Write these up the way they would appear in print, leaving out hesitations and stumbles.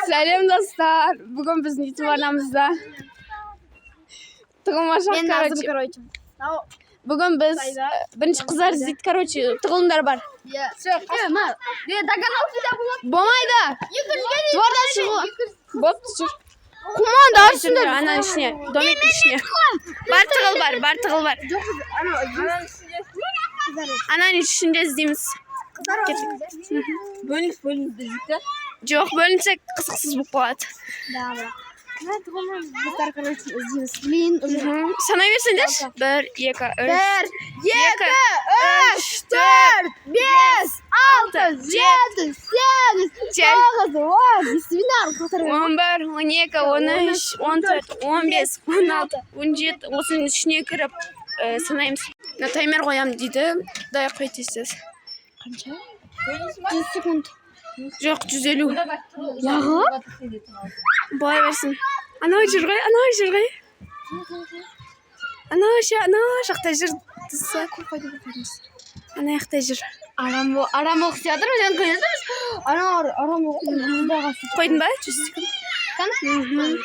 Сәлем, достар! Бүгін біздің YouTube арнамызда тығылмашақ, Мен Назым, короче. Короче. Бүгін біз бірінші қыздар іздейді, короче, тығылымдар бар. Иә. Е, ма. Е, догоналкида болады. Болмайды. Двордан шығу. Бопты, жүр. Қуман да. Жүріңдер ананың ішіне, домиктің ішіне. Бар тығыл бар, бар тығыл бар. Жоқ, анау Ананың ішінде іздейміз. Кеттік. Бөлініс, бөлініс десек. Жоқ, бөлінсек, қызықсыз болып қалады. Да, бірақ. Достар, короче, іздейміз. Блин, уже. Санай берсеңдерші. Бір, екі, үш. Бір, екі, үш, төрт, бес, алты, жеті, сегіз, Жеті. тоғыз, 10. Естімейді, қатар. 11, 12, 13, 14, 15, 16, 17. Осының ішіне кіріп санаймыз. Мына таймер қоямын дейді. Құдай қой, тез. Қанша? 100 секунд. Жоқ, 150. Яғы? Бола берсін. Анау жүр ғой, анау жүр ғой. Анау ше, анау жақта жүр. Дысы. Ана жақта жүр. Арам, арам оқып жатырмыз, енді көре жатырмыз. Анау арам оқып. Қойдың ба? 100 секунд. Мхм.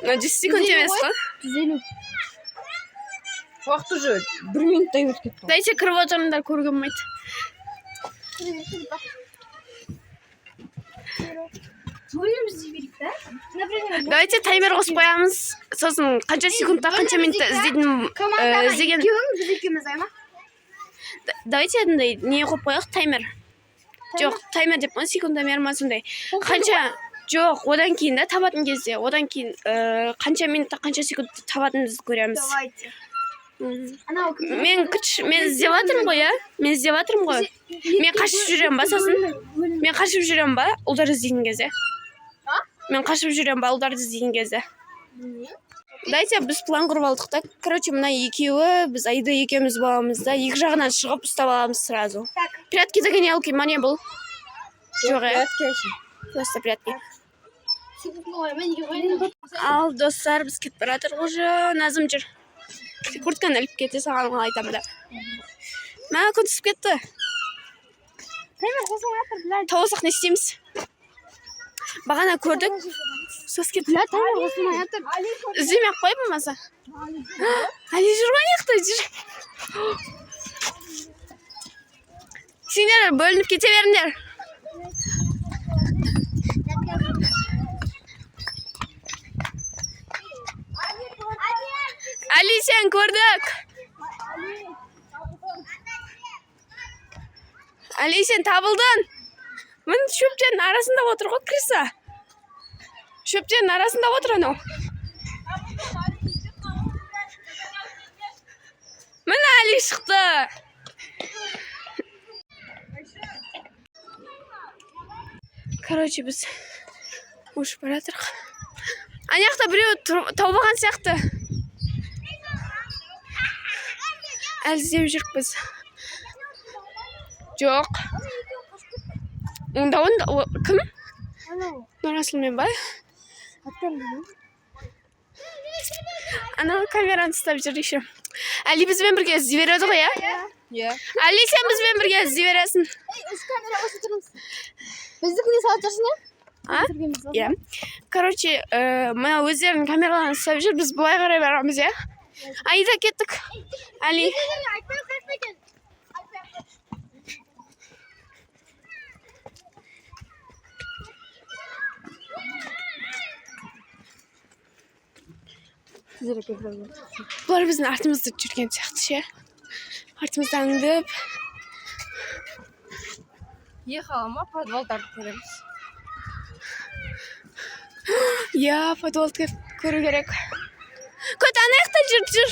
Мына 100 секунд емес қой. 150. Уақыт уже бір минуттай өтіп кетті. Дайте кіріп отырыңдар, көруге болмайды. Бөліміз жіберейік та. Например, Давайте таймер қосып қоямыз. Сосын қанша секундта, қанша минутта іздейтін командаға іздеген. Екеуің, біз екеуміз айма. Давайте андай не қойып қояйық, таймер. Жоқ, таймер деп қой, секундомер ма, сондай. Қанша, жоқ, одан кейін да табатын кезде, одан кейін қанша минутта, қанша секундта табатынымызды көреміз. Давайте. Мгм. Анау кім? Мен күтші, мен іздеп жатырмын ғой, иә? Мен іздеп жатырмын ғой. Мен қашып жүремін ба сосын? Мен қашып жүремін ба ұлдар іздейтін кезде? Мен қашып жүремін ба ұлдарды іздейтін кезде? Давайте біз план құрып алдық та. Короче, мына екеуі, біз Аида екеуміз боламыз да, екі жағынан шығып ұстап аламыз сразу. Так. Прятки догонялки ма, не бұл? Жоқ, иә? Просто прятки. Ал, достар, біз кетіп бара жатырмық уже. Назым, жүр. Куртканы іліп кете саған айтамын да. Мә, күн түсіп кетті. Таймер қосылмай жатыр, блядь. Тауысақ не істейміз? Бағана көрдік. Сос кетті. Блядь, таймер қосылмай жатыр. Іздемей ақ қой болмаса. Али жүр ғой, ана жақта жүр. Сендер бөлініп кете беріңдер. Али, сен көрдік. Али, сен табылдың. Міне, шөптердің арасында отыр ғой крыса. Шөптердің арасында отыр анау. Міне, Али шықты. Короче, біз ұшып бара жатырық. Ана жақта біреу тауып алған сияқты. Әлі іздеп жүрік біз. Жоқ. Онда кім? Анау. Нұрасылмен ба? Аттан білмеймін. Анау камераны ұстап жүр еще. Әли бізбен бірге іздей береді ғой, иә? Иә. Әли, сен бізбен бірге іздей бересің. Ей, үш камера қосып тұрмыз. Біздікіне салып тұрсың, иә? А? Иә. Короче, мына өздерінің камераларын ұстап жүр, біз былай қарай барамыз, иә? Аида, кеттік. Әли. Айтпай қаяқта екен. Тезірек кетіп. Бұлар біздің артымызда жүрген сияқты ше. Артымызда аңдып. Ехала ма, подвалдарды көреміз. Иә, подвалды көру керек. Көт, ана жақта жүр, жүр.